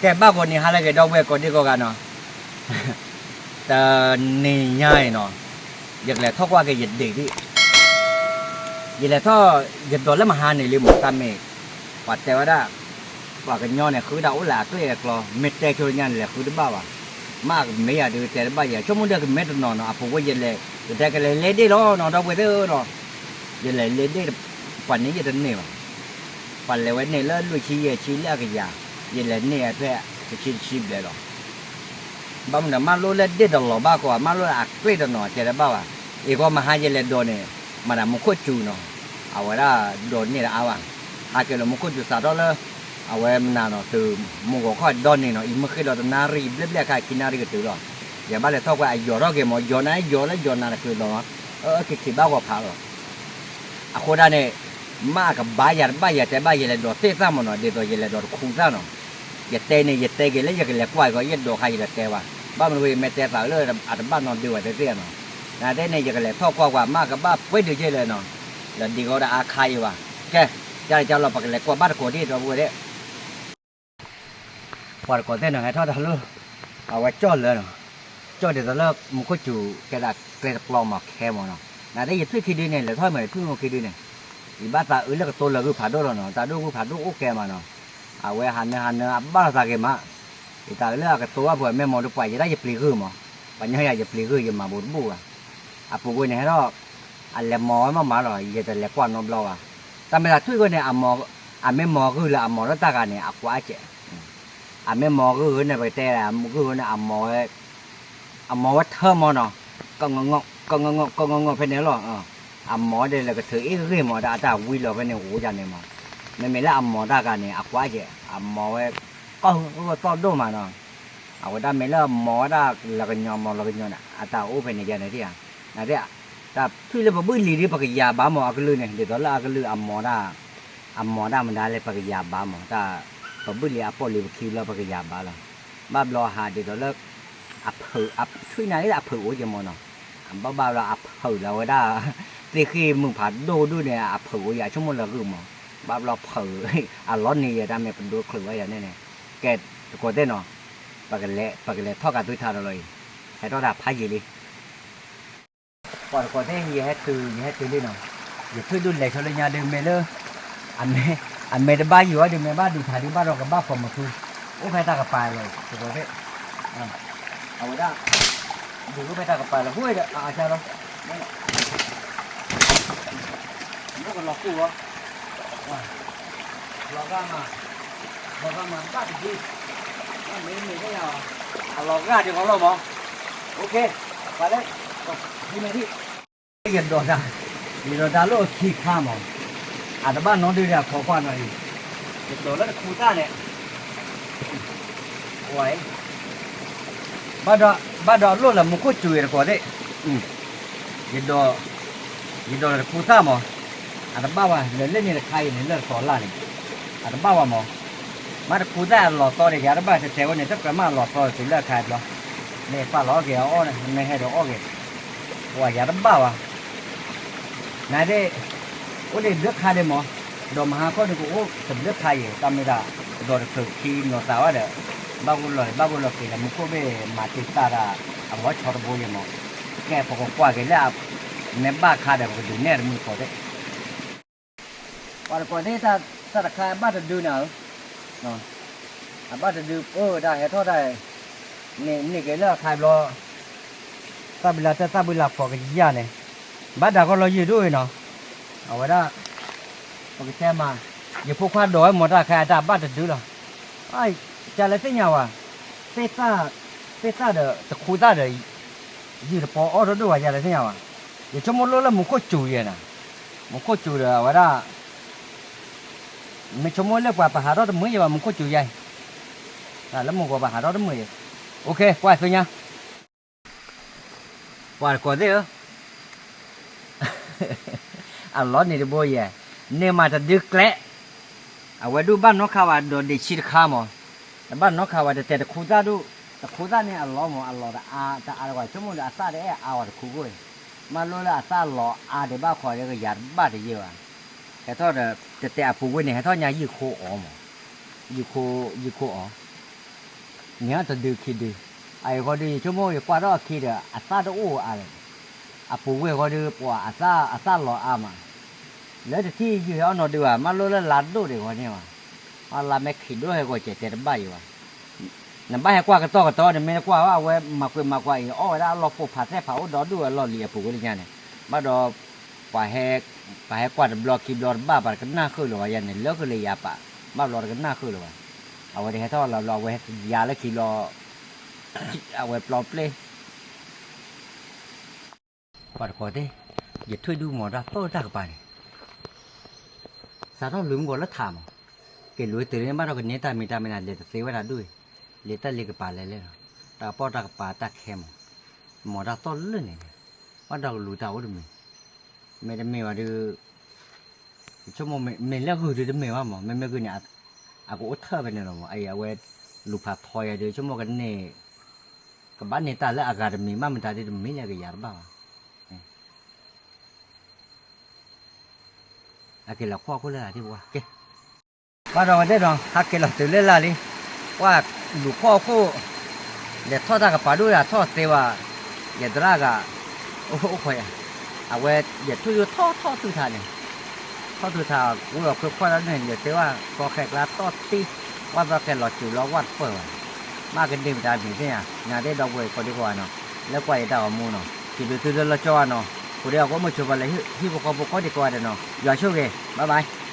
ကဲဘၣ်ဂီၤန့ၣ် ဟါလၢအဂ့ၤ ဒီပုၢ်ဝဲၢ်ကိးဒံကိးဂၤနီၤ, တနံၤညါအံၤနီၤ, ယကလဲၤထီၣ်ကွၢ်က့ၤယဒံးဒံး, ယလဲၤထီၣ်, ယဒိးလၢမဟါန့ၣ်လံမး တၢ်မ့ၢ်, ပှၤတဲဝဲဒၣ်, ပှၤကညီန့ၣ် ဃုဒၣ်အိၣ်လၢအကျဲအကျီ, မ့ၢ်တဲဆိညါန့ၣ် လဲၤဃုတဘၣ်ဘၣ်, မ့ၢ်ကမ့ၢ်ယၤဒုးတဲတဘၣ်ယဲ, ဆိကမိၣ်ဒီး ကမ့ၢ်တနီၤနီၤ အပူၤကွံာ်ယလဲၤ, ယတဲကလဲၤလဲၤဒ့ၣ်လီၤနီၤ ဒီပုၢ်ဝဲၢ်သ့ၣ်ဧၢနီၤ, ယလဲၤလဲၤဒ့ၣ်, ပှၤန့ၣ်ယတန့ၢ်ဘၣ် ပှၤလဲၤဝဲန့ၣ်လၢလွံၢ်ဆံယဲၢ်ဆံလၢအကယၤ, ယလဲၤန့ၢ်အဖဲတဆံတဆံဘျဲၣ်လီၤ. ဘၣ်မနုၤ မၤလိလၢဒ့ၣ်တလီၤဘၣ်ဃီ, မၤလိလၢအကျဲတနီၤတဲတဘၣ်ဘၣ်, အံၤဃီမဟါယလဲၤဒိးန့ၣ်, မၤတၢ်မူခိၣ်စူၤနီၤ, အဝဲဒၣ်ဒိးန့ၢ်တအါဘၣ်, ဟးက့ၤလီၤမူခိၣ်စူၤစးထီၣ်လၢ, အဝဲမနၤနီၤ တုၤမုၢ်ဂီၤခီဒီန့ၣ်နီၤ, အံၤမ့ၢ်ဃ့ဒီးတနၣ်ရံၣ်ဘျဲၣ်ဘျဲၣ်အခါ ခံနၣ်ရံၣ်ကတုၤလီၤ, ယဘၣ်လဲၤထီၣ်ကွၢ်အယီၤထီၣ်က့ၤမး, ယီၤန့ၣ်ယီၤလၢယီၤနၤတချုးလီၤ, အၢ က့ၤထံၣ်ဘၣ်ဂီၤဖးလီၤ အဃိဒၣ်န့ၣ်, မ့ၢ်အကဘၣ်ယၤတဘၣ်ယၤတဲဘၣ် ယလဲၤဒိးသ့ၣ်သၣ်မးနီၤ, ဒ်သိးယလဲၤဒိးတခူသၣ်နီၤ, ယတဲန့ၣ် ယတဲက့ၤလၢယကလဲၤကွၢ်အံၤဃီ ယဒိးခါယတတဲဘၣ်, ဘၣ်မနုၤဃိ ယမ့ၢ်တဲသးလၢအတဘၣ်နီတဒုဘၣ်သ့ၣ်သ့ၣ်နီၤ, နာ်သက့န့ၣ် ယကလဲၤထီၣ်ကွၢ်ကွၢ် မ့ၢ်အကဘၣ်ပှဲၤဒုးကဲလဲၣ်နီၤ, လၢဒ်ဂီၢ်ဒၣ်အါခါအံၤဘၣ်, ကဲ, ကၢ်လၢကၢ်လီၤ ပကလဲၤကွၢ်ဘၣ်တကိးဒံး ဒီပုၢ်ဝဲၢ်သ့ၣ် ပှၤတကိးသ့ၣ်နီၤ ဟဲထီၣ်တၢ်လၢ, အဝဲကၠီၣ်လၢနီၤ, ကၠီၣ်ဒ်သိးလၢမူခိၣ်စူၤကဲဒၣ်ကျဲတပျီမးခဲမးနီၤ, နာ်သက့ယထွံၣ်ခံဒုန့ၣ် လဲၤထီၣ်မးယထွံၣ်မူခံဒုန့ၣ်, ယဘၣ်သးအုးလၢကတိၤလၢဂုၢ်ဖးဒိၣ်လီၤနီၤ, တၢ်ဒိၣ်ဂုၢ်ဖးဒိၣ်အိၣ်ကဲမးနီၤ, အဝဲဟးနၢဟးနၢအဘၣ်လီၤသးဂ့ၤမး, ယတၢ်အုးလၢအကတိၤဘၣ်ပှၤမ့ၢ်မီၤဒုးပှၤယဲဒၣ်ယပျံၤဂုၢ်မး, ပှၤညီယၤယပျံၤဂုၢ် ယမၤဘူးတဘူးဘၣ်, အပူၤကွံာ်န့ၣ်ဟဲထီၣ်, အလဲၤမီၤဝဲမးမးလီၤ ယတလဲၤကွၢ်နီတဘျီဘၣ်, တၢ်မ့ၢ်တၢ်ထွံၣ်ဂ့ၤန့ၣ်, အမ့ၢ်မီၤဂုၢ်လၢအမီၤလၢတၢ်ဂၤန့ၣ် အကွၢ်ကဲး, အမ့ၢ်မီၤဂုၢ်ဂ့ၤန့ၣ် ပကတဲဂုၢ်ဂ့ၤန့ၣ် အမီၤဝဲ, အမီၤဝဲထၢမးနီၤ, ကငီၢ်ငီၢ် ကငီၢ်ငီၢ် ကငီၢ်ငီၢ်ဖဲန့ၣ်လီၤ, အမီၤဒ်လၢကထုးအ့ၣ်ဂ့ၢ်မး တၢ်အတၢ်ဝံလီၤဖဲန့ၣ် အိၣ်ယၤန့ၣ်မး, မ့မ့ၢ်လၢအမီၤတၢ်ဂၤန့ၣ် အကွၢ်ကဲး အမီၤဝဲ, ကီၢ်ဟူးကီၢ်သီၣ်ဒိၣ်မးနီၤ, အဝဲဒၣ်မ့ၢ်လၢအမီၤဝဲဒၣ်လၢကညီမီၤလၢကညီန့ၣ် အတၢ်အိၣ်ဖဲန့ၣ်ယၤန့ၣ်သ့ဧါ, နသ့, တၢ်ထွံၣ်လၢပဘုၣ်လံၤဒ်ပကယၤဘၣ်မးအကလုၢ်န့ၣ် ဒ်သိးလၢအကလုၢ်အမီၤဒၣ်, အမီၤဒၣ်မတၤလဲၣ် ပကယၤဘၣ်မး တၢ်, ပဘုၣ်လံၤအပိာ်လံၤပခံဘျီပကယၤဘၣ်လီၤ, ဘၣ်ဘျီဟးဒ်သိးလၢ, အဖုး, ထွံၣ်နၤလၢအဖုးအိၣ်က့မးနီၤ, ဘၣ်ဘၣ်ဘျီအဖုးလၢဝဲဒၣ်, သ့ၣ်ဃ့ၢ်မုၢ်ဖးဒိၣ်ဒိၣ်န့ၣ် အဖုးအိၣ်ယၤဆိကမိၣ်လၢဂုၢ်မး, ဘၣ်ဘျီဖုး, အလီၤန့ၣ်ယဲတၢ်မ့ၢ်ပဒိချုးဝဲယၤန့ၣ်န့ၣ်, ကဲ, တကိးသ့ၣ်နီၤ, ပကလဲၤထီၣ်ကးသုထးဒီးလီၤအံၤ, ဟဲထီၣ်တၢ်ဖးယံာ်လံ ပှၤတကိးသ့ၣ် ယဟဲတုၤ ယဟဲတုၤလံနီၤ, ယထွံၣ်ဒုးလဲၤဆိလၢညါဒုးမ့ၢ်လၢ, အမ့ၢ်, အမ့ၢ်တဘၣ်ယိၤအီၤဒုးမ့ၢ်ဘၣ်ဒုးထးဒုးဘၣ်ဒီးကဘၣ်ဖီၣ်မုၢ်ခု, အိၣ်ဖဲတၢ်ကပၤလီၤ တကိးသ့ၣ်, အဝဲဒၣ်, ဒုးအိၣ်ဖဲတၢ်ကပၤလီၤ ဟိၣ်ဒီးအါအါလီၤ, မ့ၢ်ကလီၤကူၣ်လီၤ လီၤဂာ်မး, လီၤဂာ်မးဘၣ်တဒု, မ့ၢ်မ့ၢ်ကယၤ, အလီၤဂာ်ဒံးကီးလီၤမး, အိၣ်ခ့, ပှၤလၢ, ဒ်န့ၣ်ဒံး, ယဒိးတၢ်, ယဒိးတၢ်လိၣ်ခံခါမး, အတဘၣ်နီတဒုဒီးခိးကွၢ်နီၤအံၤ, ယဒိးလၢတခူသၣ်န့ၣ်, ဝဲ ဘၣ်ဒီး, ဘၣ်ဒီးအလိၣ်လၢမူခိၣ်စူၤအံၤတကိးသ့ၣ်, ယဒိး, ယဒိးလၢတခူသၣ်မး, အတဘၣ်ဝဲ လၢလၢန့ၣ်တခါအံၤန့ၣ် လၢတကိးလၢ်န့ၣ်, အတဘၣ်ဝဲမး, မ့ၢ်တခူသၣ်အလီၤသီဒီး ယၤတဘၣ်တဲတဲဝဲန့ၣ် တကြၢးမ့ၢ်အလီၤသီတုၤလၢအခါဘျီ, မ့ၢ်ပာ်လီၤအီၣ်က့ၤအီၣ်န့ၣ် မ့ၢ်ဟဲဒီးအီၣ်က့ၤ, ဝဲယၤတဘၣ်ဝဲ နသ့ၣ်, အိၣ်ဒံးဘျုးခါဒံးမး, ဒီးမဟါခီဒုးကအိၣ်တဘျုးခါအံၤ တၢ်မ့ၢ်တၢ်, ဒီးတချုးခံနီၤသးဝဲဒီး, ဘၣ်ဂိၢ်လီၤ ဘၣ်ဂိၢ်လီၤက့ၤလၢမူခိၣ်ဘ့ၣ်မၤတ့ၢ်တၢ်ဒၣ်, အဂီၢ်ဆီတဘိယဲမး, ကဲပကကွၢ်က့ၤလၢ, မ့ၢ်ဘၣ်ခါဒီးပကဒုးနဲၣ်တမုၢ်ကိးသ့ၣ် ပှၤတကိးသ့ၣ်တၢ်တခါအဘၣ်တဒုနၤဧၢ, အဘၣ်တဒု အိၣ်ဝဲဒၣ်ဟဲထီၣ်တၢ်, န့ၣ်က့ၤလၢအခါဘျီ, သၣ်ဘုလါတၢ်သၣ်ဘုလါဖီးကယၢ်န့ၣ်, ဘၣ်ဒၣ်ကီလီၤယုၢ်ဒိၣ်အံၤနီၤ, အဝဲဒၣ်, ပကတဲမး, ယဖိခွါဒိးဝဲမီၤတၢ်ခါအတၢ်ဘၣ်တဒုလီၤ, ကလဲၤသ့ၣ်ညါဝဲ, သ့ၣ်သၣ်, သ့ၣ်သၣ်ဒီးတခူသၣ်ဒီး ယုၢ်တပီအီၣ်တဒိၣ်ဘၣ် ယၤလၢသ့ၣ်ညါဘၣ်, ယဆိကမိၣ်လိၣ်လၢမူခိၣ်စူၤယဲနၤ, မူခိၣ်စူၤဒီးအဝဲဒၣ်, မ့ၢ်ဆိကမိၣ်လၢပှၤပဟးထီၣ်တမုာ်ယဲဘၣ် မူခိၣ်စူၤယဲအံၤ, လၢမူဂီၤပဟးထီၣ်တမုာ်ယဲ, အိၣ်ခ့ ကွၢ်သ့ၣ်ညါ ပှၤတကိးသ့ၣ်ဧၢ, အလီၢ်န့ၣ်တဘိယဲ, န့ၢ်မးတဒုကျဲ, အဝဲဒုးဘၣ်နီၣ်ခးဝဲဒီးဒ့ၣ်ဆံတခါမး, တဘၣ်နီၣ်ခးဝဲတတဲတခူသၣ်ဒုး, တခူသၣ်န့ၣ်အလီၢ်မး အလီၢ်တအါ တအါတကွၢ် ဆိကမိၣ်ဒီးအသၣ်တအဲၣ်အါဝဲတခူခိၣ်အံၤ, မ့ၢ်လိၣ်လၢအသၣ်လီၤအါဒံးဘၣ်ခီဒီးကယၤတဘၣ်တယဲၢ်ဘၣ်, ဟဲထီၣ်ဒီး တတဲအပူၤဝဲန့ၣ် ဟဲထီၣ်ညါယုၢ်ခိအီၤမး, ယုၢ်ခိ, ယုၢ်ခိအီၤ မ့ၢ်တဒုခံဒု, အအံၤဃီဒု ယဆိကမိၣ်ယကွၢ်ထီၣ်အခံဒီး အသၣ်တအိၣ်အါလၢၤ, အပူၤဝဲၢ်ဃီဒု ပှၤအသၣ်အသၣ်လီၤအါမး, လၢတထံၣ်ယုၢ်ဟဲအီၣ်နီၢ်ဒုဘၣ် မၢလိလၢလါဒိၣ်ဒံးဃီန့ၣ်ဘၣ်, အလါမဲခံဒိၣ်ဟဲဂီၤစဲးတဲတဘၣ်ယံၤဘၣ်, နဘၣ်ဟဲကွၢ်ကတီၢ်ကတီၢ် နမ့ၢ်တကွၢ်ဘၣ် အဝဲမၤကွံာ်မၤကွၢ်အံၤ အီၣ်ဝဲဒၣ်အလီၢ်ဖိဖးသဲၣ်ဖးအိၣ်ဒီဒူၣ်အလီၢ်လံၤအပူၤဝဲလၢညါန့ၣ်, ဘၣ်ဒီး ပှၤဟဲကွၢ်တဘျီခံဘျီတဘၣ် ပှၤတကနၣ်ဃုာ်လၢၤဘၣ်ယၤန့ၣ် လၢဃုာ်လၢယၤပာ်, ဘၣ်ဘျီတကနၣ်ဃုာ်လၢၤဘၣ်, အဝဲတဟဲထီၣ်လီၤဘျီ အဝဲဟဲကယၤလၢခံဘျီ, အဝဲပျီပျဲၢ် ပှၤတကိးသ့ၣ်, ယထွံၣ်ဒုမၤတၢ်သီၣ်တၢ်ကပၤန့ၣ်, စးထီၣ်လူၤမုၢ်ဂီၤလၢထးမး, က့ၤလူၤတုၤန့ၣ် ဘၣ်ဒီးကန့ၢ်တၢ်မံၤတၢ်မ့ၢ်န့ၣ် လဲၤတသ့ဝဲဒၣ်ဒူၣ်အံၤ, လဲၤတၢ်လ့ကပၤလဲၤလဲၣ်လီၤ, တၢ်ကပီၢ်တၢ်ကပၤတၢ်ခဲမး, မၤတၢ်သီၣ်လၢန့ၣ်န့ၣ်, ဘၣ်ဒီးကလူၤတၢ်အိၣ်တမံၤ, မ့တမ့ၢ်ဘၣ်ဒီး ဆိကမိၣ်မ့ၢ်လၢဂုၢ်ဒုးတမ့ၢ်ဘၣ်မး မ့မ့ၢ်ဂုၢ်န့ၣ် အကအိၣ်ထၢၣ်ဖဲန့ၣ်လီၤမး အအံၤအဝဲ လူၤဖးထီယၤဒီး ဆိကမိၣ်ကန့ၢ် ကဘၣ်န့ၢ်တၢ်လၢအဂၤတမံၤမး မတၤဒ်တမံၤလၢအကယၤတဘၣ်ဘၣ်, အက့ၤလီၤခီၣ်ခိၣ်လၢလၢ်ဒံးပှၤကဲ ဘၣ်ဒီးဝဲဒၣ်ဒီး ဟးက့ၤလီၤတုၤလၢလၢ်လံ, ပှၤလူၤခီၣ်ခိၣ်, လဲၤထီၣ်တၢ်ကပၤဒိၣ်ယၤထီၣ်သ့ဝဲ, ယသရၣ်ဂၤ, အိၣ်ခိးယၤ, အဝဲယထွံၣ်ယိထီၣ်ထီၣ်သုထးန့ၣ်, ထီၣ်သုထး ဝဲအီၤခွ့ခွီၣ်ဒၣ်န့ၣ် လဲၤသ့ဝဲ ကီခဲကျါတီၢ်တံၢ်, ဝဲသီကဲလီၤစူၤလီၤဝဲတပၢၢ်ဘၣ်, မ့ၢ်ကန့ၢ်မတၤမံၤသ့ၣ်ညါ, ညါသ့ၣ်ဒီပုၢ်ဝဲၢ်ကိးဒံကိးဂၤနီၤ, လၢကွၢ်ယတၢ်ဂီၤမူနီၤ, စံးဘျုးသုလၢလီၤကၠီနီၤ, ကိးဒံအီၤကိးမုၢ်ဆိပာ်လၢဟံၣ်ဖိဃီဖိကိးဒံကိးဂၤဒဲးနီၤ, ယွၤဆိၣ်ဂ့ၤ, bye bye.